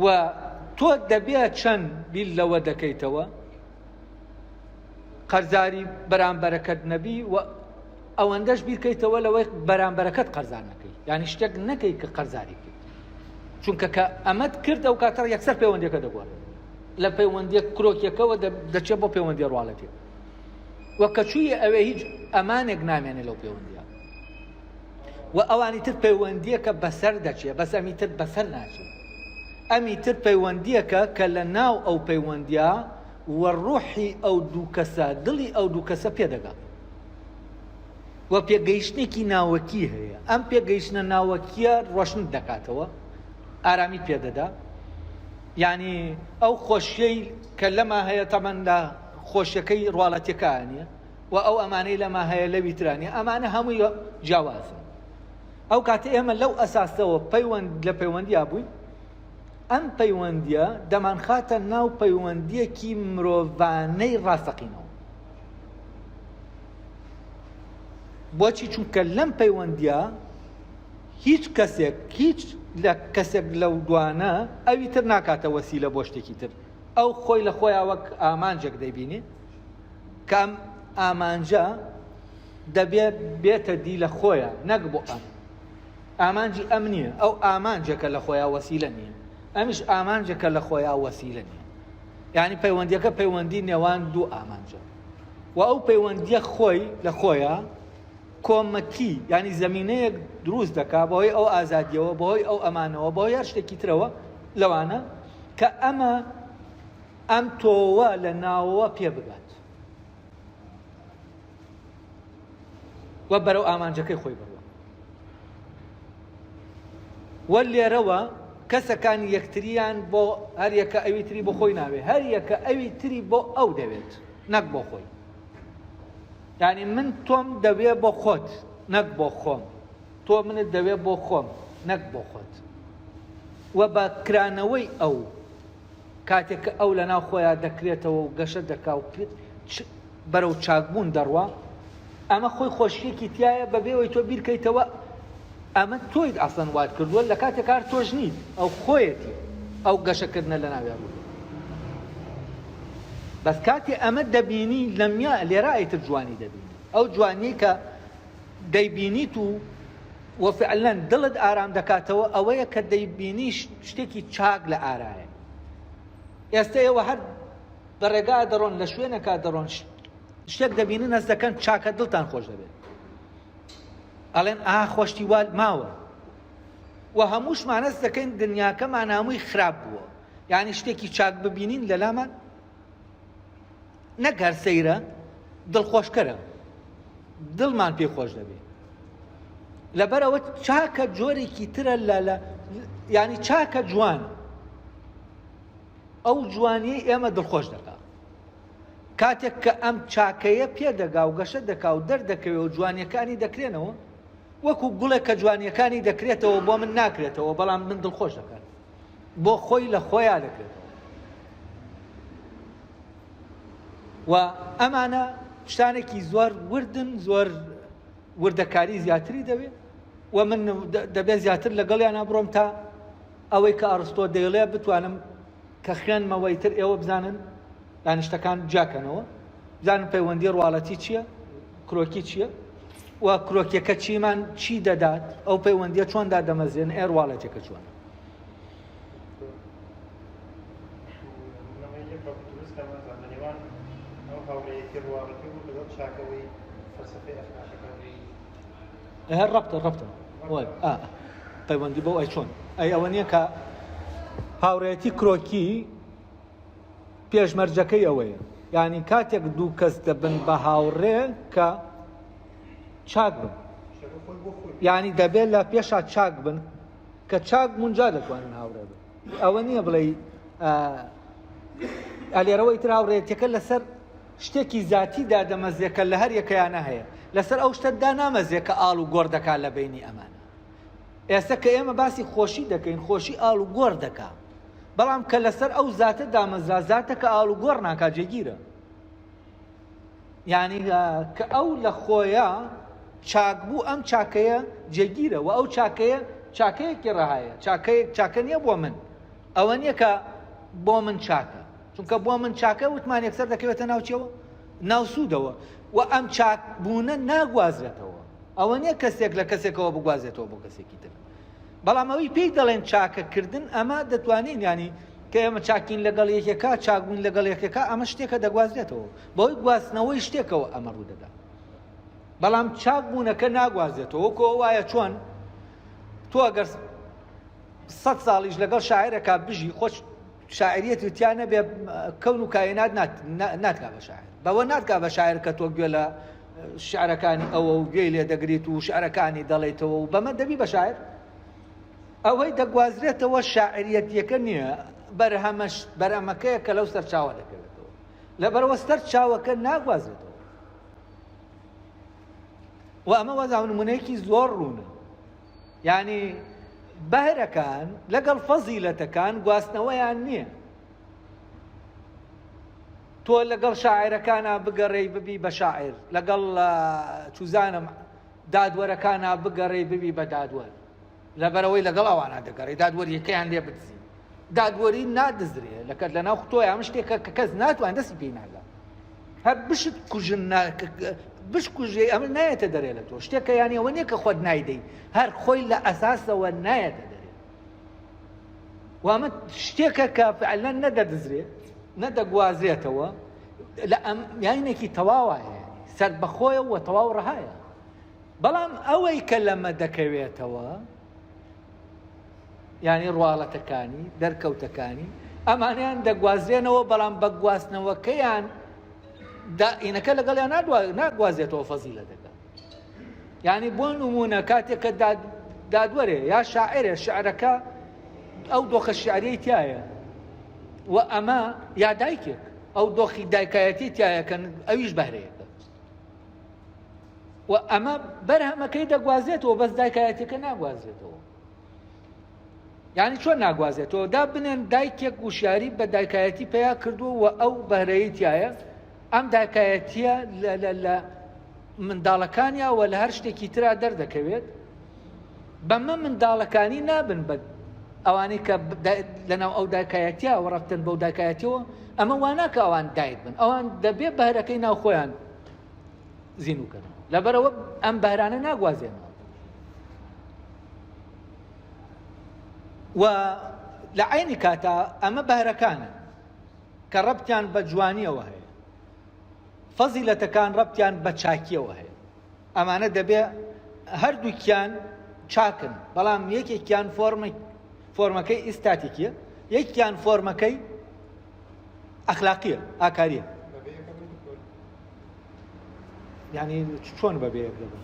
و تۆ دەبێت چەند بیر لەوە دەکەیتەوە قەرزاری بەرامبەرەکەت نەبی و ئەوەندەش بیرکەیتەوە لەوەی بەرامبەرەکەت قەرزار نەکەی یعنی شتێک نەکەی کە قەرزاری بکەیت چونکە کە ئەمەت کرد ئەو کاتە یەکسەر پەیوەندیەکە دەگۆڕێت لە پەیوەندیە کرۆکیەکەوە دەچێت بۆ پەیوەندی ڕواڵەتی و کە چووی ئەوێ هیچ ئەمانێک نامێنێ لەو پەیوەندیە و ئەوانی تر پەیوەندیەکە بەسەر دەچێ بەس ئەمی تر بەسەر ناچێت ئەمی تر پەیوەندیەکە کە لە ناو ئەو پەیوەندیا و ڕوحی ئەو دوو کەسە دڵی ئەو دوو کەسە پێدەگا و پێگەیشتنێکی ناوەکی هەیە ئەم پێگەیشتنە ناوەکیە ڕۆشنت دەکاتەوە ئارامی پێدەدا یعنی ئەو خۆشیەی کە لەما هەیە تەمەن لە خۆشیەکەی ڕواڵەتەکانیە و ئەو ئەمانەی لەما هەیە لەوی ترا نیە ئەمانە هەمووی جیاوازن ئەو کاتە ئێمە لەو ئەساسەوە پەیوەند لە پەیوەندیا بووین ئەم پەیوەندیە دەمانخاتە ناو پەیوەندیەکی مرۆڤانەی ڕاستەقینەوە بۆچی چونکە لەم پەیوەندیە هیچ کەسێک هیچ لە کەسێک لەو دوانە ئەوی تر ناکاتە وەسیلە بۆ شتێکی تر ئەو خۆی لە خۆیان وەک ئامانجێک دەیبینێ کە ئەم ئامانجە دەبێ بێتە دی لە خۆیا نەک بۆ ئەم. ئامانجی ئەم نییە، ئەو ئامانجێکە لە خۆیا وەسیلە نییە، ئەمیش ئامانجێکە لە خۆیا وەسیلە نییە. یعنی پەیوەندیەکە پەیوەندی نێوان دوو ئامانجە و ئەو پەیوەندیە خۆی لە خۆیا کۆمەکی ینی زمینەیەک دروست دەکا بەهۆی ئەو ئازادیەوە بەهۆی ئەو ئەمانەوە بەهۆی هەر شتێکی ترەوە لەوانە کە ئەمە ئەم تۆوە لە ناوەوە پێ بگات و بەرەو ئامانجەکەی خۆی بڕوا و لێرەوە کەسەکان یەکتریان بۆ هەریەکە ئەوی تری بۆ خۆی ناوێ هەریەکە ئەوی تری بۆ ئەو دەوێت نەک بۆ خۆی یعنی من تۆم دەوێ بۆ خۆت نەک بۆ خۆم تۆ منت دەوێ بۆ خۆم نەک بۆ خۆت و بە کرانەوەی ئەو کاتێک کە ئەو لەناو خۆیا دەکرێتەوە و گەشە دەکا و بەرەو چاکبوون دەڕوا، ئەمە خۆی خۆشیەکی تایە بەبێ ئەوەی تۆ بیرکەیتەوە ئەمە تۆیت ئەسڵەن وات کردووە لە کاتێک کار تۆش نیت ئەو خۆیەتی ئەو گەشەکردنە لە ناویا ڕوو بەس کاتێ ئەمە دەبینی لەمیا لێرە ئیتر جوانی دەبینی ئەو جوانیەی کە دەیبینیت و وفعلا دڵت ئارام دەکاتەوە ئەوەیە کە دەیبینی شتێکی چاک لە ئارایە ئێستا ئێوە هەر بە ڕێگا دەڕۆن لە شوێنەکە دەڕۆن شتێک دەبینن هەست دەکەن چاکە دڵتان خۆش دەبێت ئەڵێن ئا خۆشتی وا ماوە و هەمووشمان هەست دەکەین دنیاکەمان هەمووی خراپ بووە یعنی شتێکی چاک ببینین لەلامان نەک هەر سەیرە دڵخۆشکەرە دڵمان پێ خۆش دەبێت لەبەرەوە چاکە جۆرێکی ترە لە لە ینی چاکە جوان ئەو جوانیەی ئێمە دڵخۆش دەکا کاتێک کە ئەم چاکەیە پێدەگا و گەشە دەکا و دەردەکەوێ و جوانیەکانی دەکرێنەوە وەکو گوڵێک کە جوانیەکانی دەکرێتەوە بۆ من ناکرێتەوە بەڵام من دڵخۆش دەکات بۆ خۆی لە خۆیان دەکرێتەوە و ئەمانە شتانێکی زۆر وردن زۆر وردەکاری زیاتری دەوێت و من دەبێت زیاتر لەگەڵیانە بڕۆم تا ئەوەی کە ئەڕستۆ دەیڵێ بتوانم کە خوێنمەوە ئیتر ئێوە بزانن دانیشتەکان جیاکەنەوە بزانن پەیوەندی ڕواڵەتی چییە کرۆکی چییە و کرۆکیەکە چیمان چی دەدات ئەو پەیوەندیە چۆن دادەمەزرێن ئێ ڕواڵەتەکە چۆنە هەر ڕەبتە ڕەبتە پەیوەندی بەو ئەی چۆن ئەی ئەوە نییە کە هاوڕێتی کرۆکی پێشمەرجەکەی ئەوەیە یعنی کاتێک دوو کەس دەبن بە هاوڕێ کە چاک بن یعنی دەبێت لە پێشا چاک بن کە چاک منجا دەتوانن هاوڕێ بن ئەوە نییە بڵێ ئەلێرەوەی تر هاوڕێتەکە لەسەر شتێکی زاتی دادەمەزرێ کە لە هەر یەکەیانە هەیە، لەسەر ئەو شتە دانامەزرێ کە ئاڵ و گۆڕ دەکا لە بەینی ئەمانە. ئێستا کە ئێمە باسی خۆشی دەکەین، خۆشی ئاڵ و گۆڕ دەکا. بەڵام کە لەسەر ئەو زاتە دامەزرا، زاتەکە ئاڵ و گۆڕ ناکا جێگیرە. یعنی کە ئەو لە خۆیە چاک بوو ئەم چاکەیە جێگیرە و ئەو چاکەیە چاکەیەکی ڕەهایە چاکەیەک چاکە نییە بۆ من ئەوە نییە کە بۆ من چاکە چونکە بۆ من چاکە وتمان یەکسەر دەکەوێتە ناو چیەوە؟ ناو سوودەوە و ئەم چاک بوونە ناگوازرێتەوە ئەوە نییە کەسێک لە کەسێکەوە بگوازێتەوە بۆ کەسێکی تر بەڵام ئەوەی پێی دەڵێن چاکەکردن ئەمە دەتوانین ینی کە ئێمە چاکین لەگەڵ یەکێکا چاکبوون لەگەڵ یەکێکا ئەمە شتێکە دەگوازرێتەوە بەوەی گواستنەوەی شتێکەوە ئەمە ڕوودەدا بەڵام چاک بوونەکە ناگوازێتەوە وەکو وایە چۆن تۆ ئەگەر سە ساڵیش لەگەڵ شاعرەکە بژی خۆش شاعریەت تیا نەبێ کەون و کاینات ناتکا بە شاعر بەوە ناتکا بە شاعر کە تۆ گوێ لە شعرەکانی ئەوە و گوێی لێ دەگریت و شعرەکانی دەڵێیتەوە و بەمە دەبی بە شاعر ئەوەی دەگوازرێتەوە شاعریەتیەکە نییە بەرهەمەش بەرهەمەکەیە کە لەو سەرچاوە دەکەوێتەوە لەبەرەوە سەرچاوەکە ناگوازرێتەوە و ئەمە وەزا نمونەیەکی زۆر ڕوونە یانی بەهرەکان لەگەڵ فەزیلەتەکان گواستنەوەیان نییە تۆ لەگەڵ شاعرەکانە بگەڕێی ببی بە شاعر لەگەڵ چوزانم دادوەرەکانە بگەڕێی ببی بە دادوەر لەبەرەوەی لەگەڵ ئەوانە دەگەڕێ دادوەریەکەیان لێ بدزی دادوەری نادزرێ لەکەت لەناو تۆی ئەم شتێکە کە کەس ناتوان دەستی پێی ناگا هەر بشت کوژن بشکوژێ ئەمە نایەتە دەرێ لە تۆ شتێکە یانی ئەوە نییە کە خۆت نایدەی هەر خۆی لە ئەساسەوە نایەتە دەرێ و ئەمە شتێکە کە فعلا نەدەدزرێ نەدەگوازرێتەوە لە ئەم یاینێکی تەواوە سەر بەخۆیە و تەواو ڕەهایە بەڵام ئەوەی کە لەمە دەکەوێتەوە یانی ڕواڵەتەکانی، دەرکەوتەکانی، ئەمانەیان دەگوازرێنەوە، بەڵام بە گواستنەوەکەیان دا ئینەکە لەگەڵیان ناگوازێتەوە فەزیلەتەکە. یعنی بۆ نمونە کاتێک کە دادوەرێ یا شاعرێ شعرەکە ئەو دۆخە شعریەی تایە و ئەمە یا دایکێک ئەو دۆخی دایکایەتی تایە کە ئەویش بەهرەیەکە و ئەمە بەرهەمەکەی دەگوازێتەوە بەس دایکایەتەکە ناگوازێتەوە یعنی چۆن ناگوازێتەوە دا بنێن دایکێک وشیاری بە دایکایەتی پیا کردووە و ئەو بەهرەی تایە ئەم دایکایەتیە لە لە لە. منداڵەکانیا وە لە هەر شتێکی ترا دەردەکەوێت بەمە منداڵەکانی نابن بە ئەوانەی کە لەناو ئەو دایکایەتیا و ڕەفتن بەو دایکایەتیەوە ئەمە واناکە ئەوان دایک بن ئەوان دەبێ بەهرەکەی ناو خۆیان زیینوکەن لەبەرەوە ئەم بەهرانە ناگوازێنەوە و لە عینی کاتا ئەمە بەهرەکانە کە ڕەبتیان بە جوانیەوە هەیە فەزیلەتەکان ڕەبتیان بە چاکیەوە هەیە ئەمانە دەبێ هەردووکیان چاکن بەڵام یەکێکیان فۆرمەکەی ئیستاتیکیە یەکیان فۆرمەکەی ئەخلاقیە ئاکاریە یعنی چۆن بەبێ یەک دەبن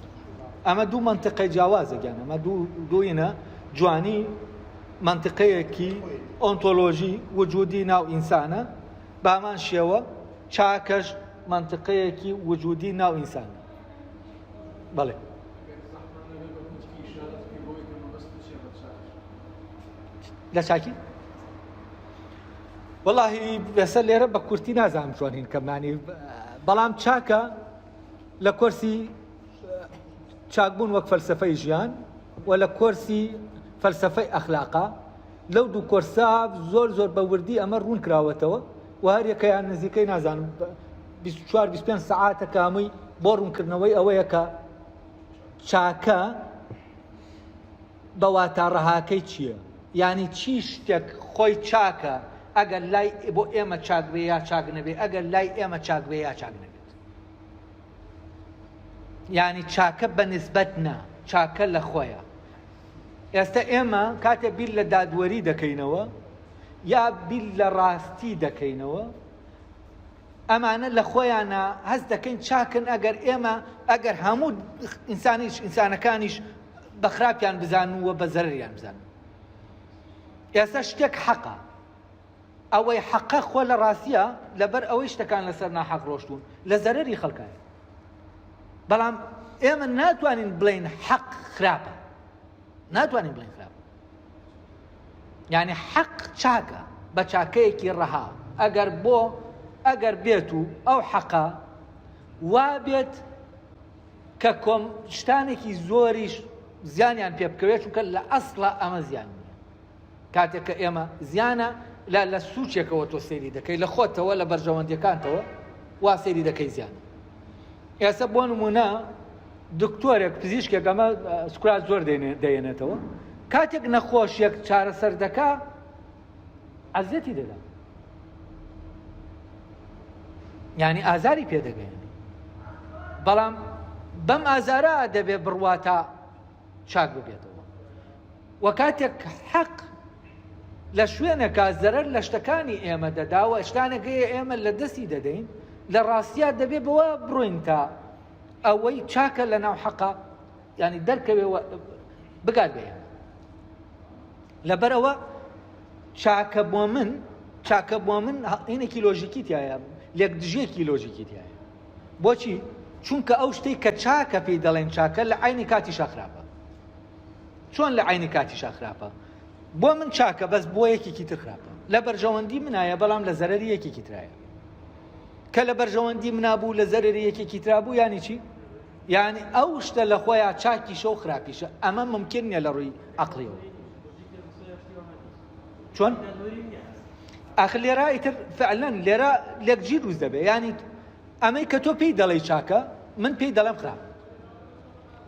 ئەمە دوو منطقەی جیاوازە گیان ئەمە دوو دووینە جوانی منطقەیەکی ئۆنتۆلۆژی وجودی ناو ئینسانە بامان شێوە چاکەش منطقەیەکی وجودی ناو ئینسانە بەڵێ لە چاکی وەڵاهی لەسەر لێرە بە کورتی نازانم چۆن هین کەمانی بەڵام چاکە لە کۆرسی چاکبوون وەک فەلسفەی ژیان و لە کۆرسی فەلسفەی ئەخلاقا لەو دوو کۆرسا زۆر زۆر بە وردی ئەمە ڕوون کراوەتەوە و هەریەکەیان نزیکەی نازانم 24 25 سەعاتە کامووی بۆ ڕوونکردنەوەی ئەوەیە کە چاکە بە واتا ڕەهاکەی چییە؟ یانی چی شتێک خۆی چاکە ئەگەر لای بۆ ئێمە چاک بێ یا چاک نەبێ ئەگەر لای ئێمە چاک بێ یا چاک نەبێت یانی چاکە بە نسبەت نا چاکە لە خۆیە ئێستا ئێمە کاتێ بیر لە دادوەری دەکەینەوە یا بیر لە ڕاستی دەکەینەوە ئەمانە لە خۆیانە هەست دەکەین چاکن ئەگەر ئێمە ئەگەر هەموو ئینسانیش ئینسانەکانیش بە خراپیان بزانن و بە زەرەریان بزانن ئێستا شتێک حەقە ئەوەی حەقە خۆ لە ڕاستیە لەبەر ئەوەی شتەکان لەسەر ناحەق ڕۆشتون لە زەرەری خەڵکایە بەڵام ئێمە ناتوانین بڵین حەق خراپە ناتوانین بڵین خراپە یعنی حەق چاکە بە چاکەیەکی ڕەها ئەگەر بۆ ئەگەر بێت و ئەو حەقە وا بێت کە کۆم شتانێکی زۆریش زیانیان پێ بکەوێت چونکە لە ئەسڵا ئەمە زیان نییە کاتێک کە ئێمە زیانە لە لە سوچێکەوە تۆ سەیری دەکەی لە خۆتەوە لە بەرژەوەندیەکانتەوە وا سەیری دەکەی زیان ئێستا بۆ نمونە دکتۆرێک پزیشکێک ئەمە سوکرات زۆر دەێنێتەوە کاتێک نەخۆشیەک چارەسەر دەکا ئەزیەتی دەدا یعنی ئازاری پێدەگەێن بەڵام بەم ئازارە دەبێ بڕواتا چاک ببێتەوە و کاتێک حەق لە شوێنێکا زەرەر لە شتەکانی ئێمە دەدا و شتانێک هەیە ئێمە لە دەستی دەدەین لە ڕاستیا دەبێ بەوە بڕۆین تا ئەوەی چاکە لە ناو حەقا ینی دەرکەوێ بگات بە ئێمە لەبەرەوە چاکە بۆ من چاکە بۆ من هینێکی لۆژیکی تایە لێکدژێکی لۆژیکی تایە بۆچی چونکە ئەو شتێک کە چاکە پێی دەڵێن چاکە لە عینی کاتی شەخراپە چۆن لە عینی کاتیشا خراپە؟ بۆ من چاکە بەس بۆ یەکێکی تر خراپە لە بەرژەوەندی منایە بەڵام لە زەرەری یەکێکی ترایە کە لە بەرژەوەندی منا بوو لە زەرەری یەکێکی ترا بوو یانی چی؟ یعنی ئەو شتە لە خۆیان چاکیشە و خراپیشە ئەمە ممکن نییە لە ڕووی عقلیەوە چۆن؟ ئاخر لێرە ئیتر فعلا لێرە لێکجی دروست دەبێ یعنی ئەمەی کە تۆ پێی دەڵێی چاکە من پێی دەڵێم خراپ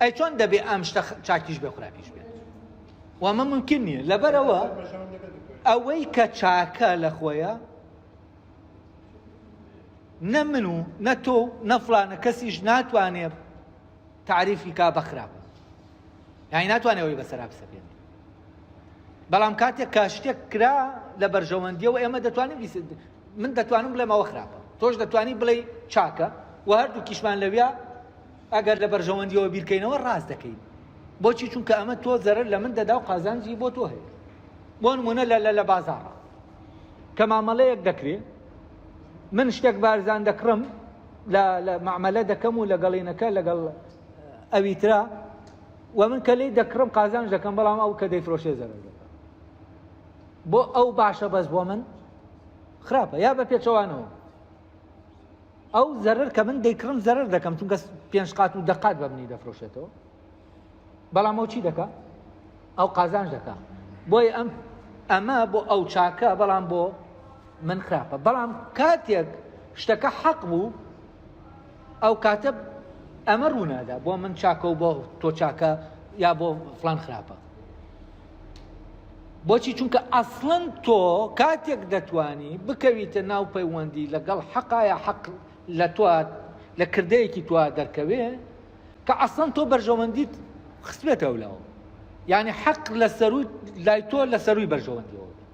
ئەی چۆن دەبێ ئەم شتە چاکیش بێ خراپیش بێت و ئەمە ممکن نییە لەبەرەوە ئەوەی کە چاکە لە خۆیە نە من و نە تۆ و نە فلانە کەسیش ناتوانێت تعریفی کا بە خراپ یعنی ناتوانێت ئەوەی بەسەرا بسەپێنێت بەڵام کاتێک کە شتێک کرا لە بەرژەوەندیەوە ئێمە دەتوانین من دەتوانم بڵێم ئەوە خراپە تۆش دەتوانی بڵێ چاکە و هەردووکیشمان لەویا ئەگەر لە بەرژەوەندیەوە بیرکەینەوە ڕاست دەکەین بۆچی چونکە ئەمە تۆ زەرەر لە من دەدا و قازانجی بۆ تۆ هەیە بۆ نمونە لە لە لە بازاڕە کە مامەڵەیەک دەکرێ من شتێک بارزان دەکڕم لە لە معمەلە دەکەم و لەگەڵینەکە لەگەڵ ئەوی ترا و من کە لێی دەکڕم قازانج دەکەم بەڵام ئەو کە دەیفرۆشێ زەرەر دەکات بۆ ئەو باشە بەس بۆ من خراپە یا بە پێچەوانەوە. ئەو زەرەر کە من دەیکڕم زەرەر دەکەم چونکە پێنج قات و دەقات بە منی دەفرۆشێتەوە بەڵام ئەو چی دەکا ئەو قازانج دەکا بۆیە ئەم ئەمە بۆ ئەو چاکە بەڵام بۆ من خراپە بەڵام کاتێک شتەکە حەق بوو ئەو کاتە ئەمە ڕوونادا بۆ من چاکە و بۆ تۆ چاکە یا بۆ فلان خراپە بۆچی چونکە ئەسڵەن تۆ کاتێک دەتوانی بکەویتە ناو پەیوەندی لەگەڵ حەقا یا حەق لە تۆ لە کردەیەکی تۆ دەرکەوێ کە ئەسڵەن تۆ بەرژەوەندیت خستبێتە ئەولاوە یعنی حەق لە سەروی لای تۆ لە سەروی بەرژەوەندیەوە بێت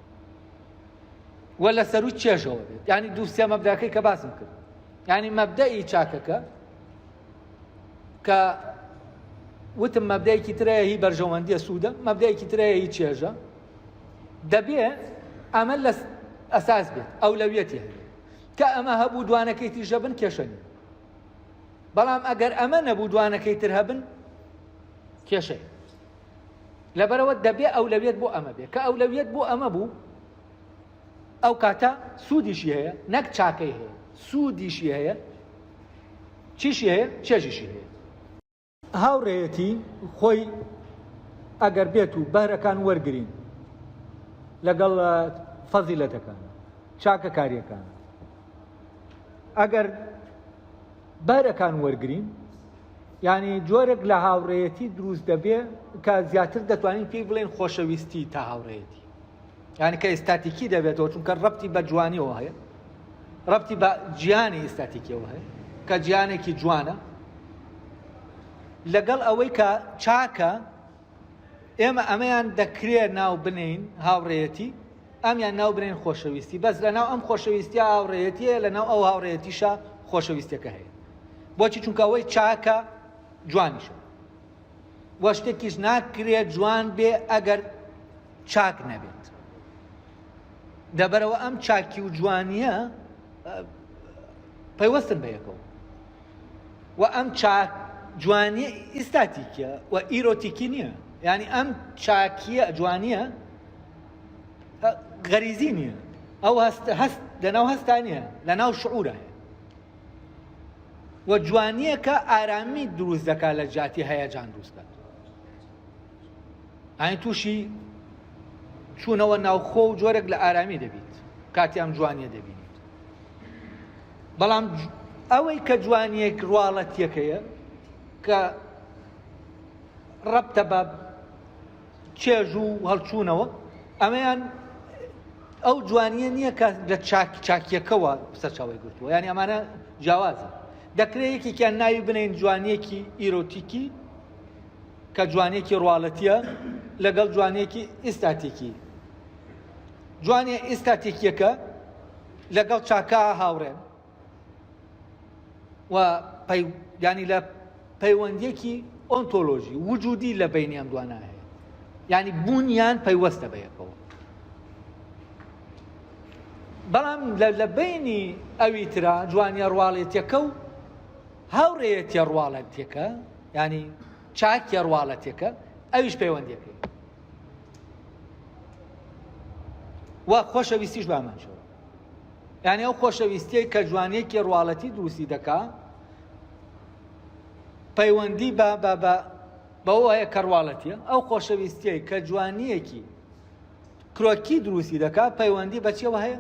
و لە سەروی چێژەوە بێت یعنی دوو سێ مەبداکەی کە باسم کرد یعنی مەبدەئی چاکەکە کە وتم مەبدەیەکی ترە هی بەرژەوەندیە سوودە مەبدەیەکی ترە هی چێژە دەبێ ئەمە لە ئەساس بێت ئەولەویەتی هەبێت کە ئەمە هەبوو دوانەکەی تریشە بن کێشە نیە بەڵام ئەگەر ئەمە نەبوو دوانەکەی تر هەبن کێشەیە لەبەرەوە دەبێ ئەولەویەت بۆ ئەمە بێ کە ئەولەویەت بۆ ئەمە بوو ئەو کاتە سوودیشی هەیە نەک چاکەی هەیە سوودیشی هەیە چیشی هەیە چێژیشی هەیە. هاوڕێیەتی خۆی ئەگەر بێت و بەهرەکان وەرگرین لەگەڵ فەزیلەتەکان چاکەکاریەکان ئەگەر بەهرەکان وەرگین یعنی جۆرێک لە هاوڕێیەتی دروست دەبێ کە زیاتر دەتوانین پێی بڵێن خۆشەویستی تا هاوڕێیەتی یانی کە ئیستاتیکی دەبێتەوە چونکە ڕەبتی بە جوانیەوە هەیە ڕەبتی بە جیانی ئیستاتیکیەوە هەیە کە جیانێکی جوانە لەگەڵ ئەوەی کە چاکە ئێمە ئەمەیان دەکرێت ناو بنین هاوڕێیەتی ئەمیان ناو بنین خۆشەویستی بەس لە ناو ئەم خۆشەویستیا هاوڕێیەتیە لە ناو ئەو هاوڕێیەتیشە خۆشەویستەکە هەیە بۆچی چونکە ئەوەی چاکە جوانیشە وە شتێکیش ناکرێت جوان بێ ئەگەر چاک نەبێت دەبەرەوە ئەم چاکی و جوانیە پەیوەستن بە یەکەوە و ئەم چاک جوانیە ئیستاتیکە و ئیرۆتیکی نییە یعنی ئەم چاکیە جوانیە غەریزی نییە ئەو هەست هەست لەناو هەستا نییە لەناو شعورە هەیە و جوانیەکە ئارامی دروست دەکات لە جیاتی هەیەجان دروست کات ئاین تووشی چوونەوە ناوخۆ و جۆرێک لە ئارامی دەبیت کاتی ئەم جوانیە دەبینیت بەڵام ئەوەی کە جوانیەک ڕواڵەتیەکەیە کە ڕەبتە بە چێژ و هەڵچوونەوە ئەمەیان ئەو جوانیە نییە کە لە چاک چاکیەکەوە سەرچاوی گرتووە یعنی ئەمانە جیاوازە دەکرێت یەکێکیان ناوی بنین جوانیەکی ئیرۆتیکی کە جوانیەکی ڕواڵەتیە لەگەڵ جوانیەکی ئیستاتیکی جوانیە ئیستاتیکیەکە لەگەڵ چاکە هاوڕێن و ینی لە پەیوەندیەکی ئۆنتۆلۆژی وجودی لە بینی ئەم دوانە هەیە ینی بوونیان پەیوەستە بە یەکەوە بەڵام لە بینی ئەوی ترا جوانیە ڕواڵێتیەکە و هاوڕێیەتیە ڕواڵەتیەکە ینی چاکیە ڕواڵەتێکە ئەویش پەیوەندیەکەی و خۆشەویستیش بامان شەوە یعنی ئەو خۆشەویستیە کە جوانیەکی ڕواڵەتی دروستی دەکا پەیوەندی بە بە بە بەوە هەیە کە ڕواڵەتیە ئەو خۆشەویستیە کە جوانیەکی کرۆکی دروستی دەکا پەیوەندی بە چیەوە هەیە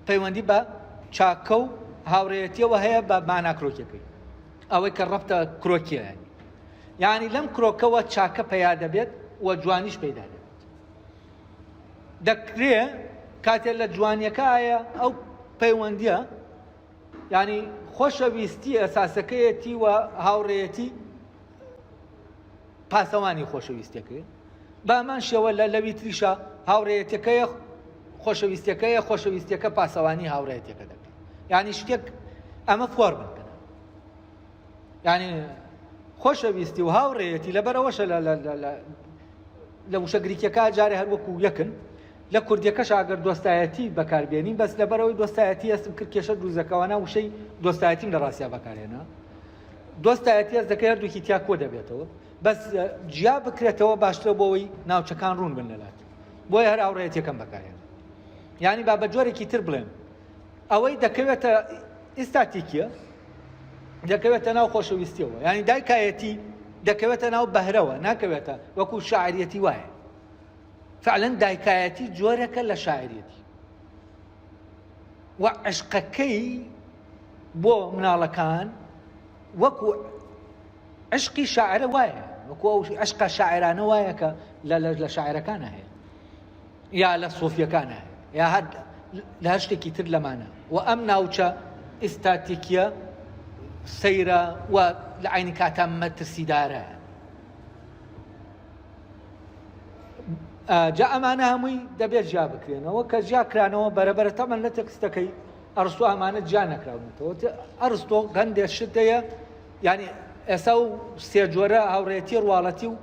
پەیوەندی بە چاکە و هاوڕێیەتیەوە هەیە بە مانا کرۆکیەکەی ئەوەی کە ڕەبتە کرۆکیە یانی یعنی لەم کرۆکەوە چاکە پەیا دەبێت و جوانیش پەیدا دەبێت دەکرێ کاتێ لە جوانیەکە ئایا ئەو پەیوەندیە ینی خۆشەویستی ئەساسەکەیەتی و هاوڕێیەتی پاسەوانی خۆشەویستەکەی بامان شێوە لە لەوی تریشە هاوڕێیەتەکەیە خۆشەویستەکەیە خۆشەویستەکە پاسەوانی هاوڕێیەتەکە دەکات یعنی شتێک ئەمە فۆرمن کەن یعنی خۆشەویستی و هاوڕێیەتی لەبەرەوەشە لە وشە گریکیەکە جارێ هەر وەکو یەکن لە کوردیەکەش ئەگەر دۆستایەتی بەکاربێنین بەس لەبەرەوەی دۆستایەتی هەستم کرد کێشە دروست دەکەوانە وشەی دۆستایەتیم لە ڕاستیا بەکارهێنا دۆستایەتی هەست دەکەی هەردووکی تیا کۆ دەبێتەوە بەس جیا بکرێتەوە باشترە بۆ ئەوەی ناوچەکان ڕوون بن لەلات بۆیە هەر هاوڕێیەتیەکەم بەکارهێنا یعنی با بە جۆرێکی تر بڵێم ئەوەی دەکەوێتە ئیستاتیکیە دەکەوێتە ناو خۆشەویستیەوە یعنی دایکایەتی دەکەوێتە ناو بەهرەوە ناکەوێتە وەکو شاعریەتی وایە فعلا دایکایەتی جۆرەکە لە شاعریەتی و عشقەکەی بۆ مناڵەکان وەکو عشقی شاعرە وایە وەکو ئەو عشقە شاعرانە وایە کە لە شاعرەکانە هەیە یا لە سۆفیەکانە هەیە یا هەر لە هەر شتێکی تر لەمانە و ئەم ناوچە ئیستاتیکیە سەیرە و لە عینی کاتا مەترسیدارە جا ئەمانە هەمووی دەبێت جیا بکرێنەوە کە جیا کرانەوە بەرەبەرە تەمەن لە تێکستەکەی ئەرستۆ ئەمانە جیا نەکراونەتەوە ئەرستۆ هەندێک شت هەیە یعنی ئێستا و سێ جۆرە هاوڕێتی ڕواڵەتی و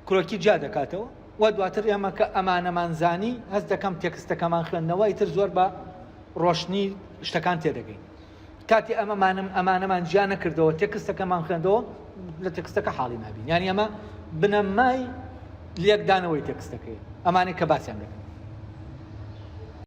کرۆکی جیا دەکاتەوە و دواتر ئێمە کە ئەمانەمان زانی هەست دەکەم تێکستەکەمان خوێندنەوە ئیتر زۆر بە ڕۆشنی شتەکان تێدەگەین کاتی ئەمەمانم ئەمانەمان جیا نەکردەوە تێکستەکەمان خوێندەوە لە تێکستەکە حاڵی نابین یانی ئەمە بنەمای لێکدانەوەی تێکستەکەی ئەمانەی کە باسیان دەکەن.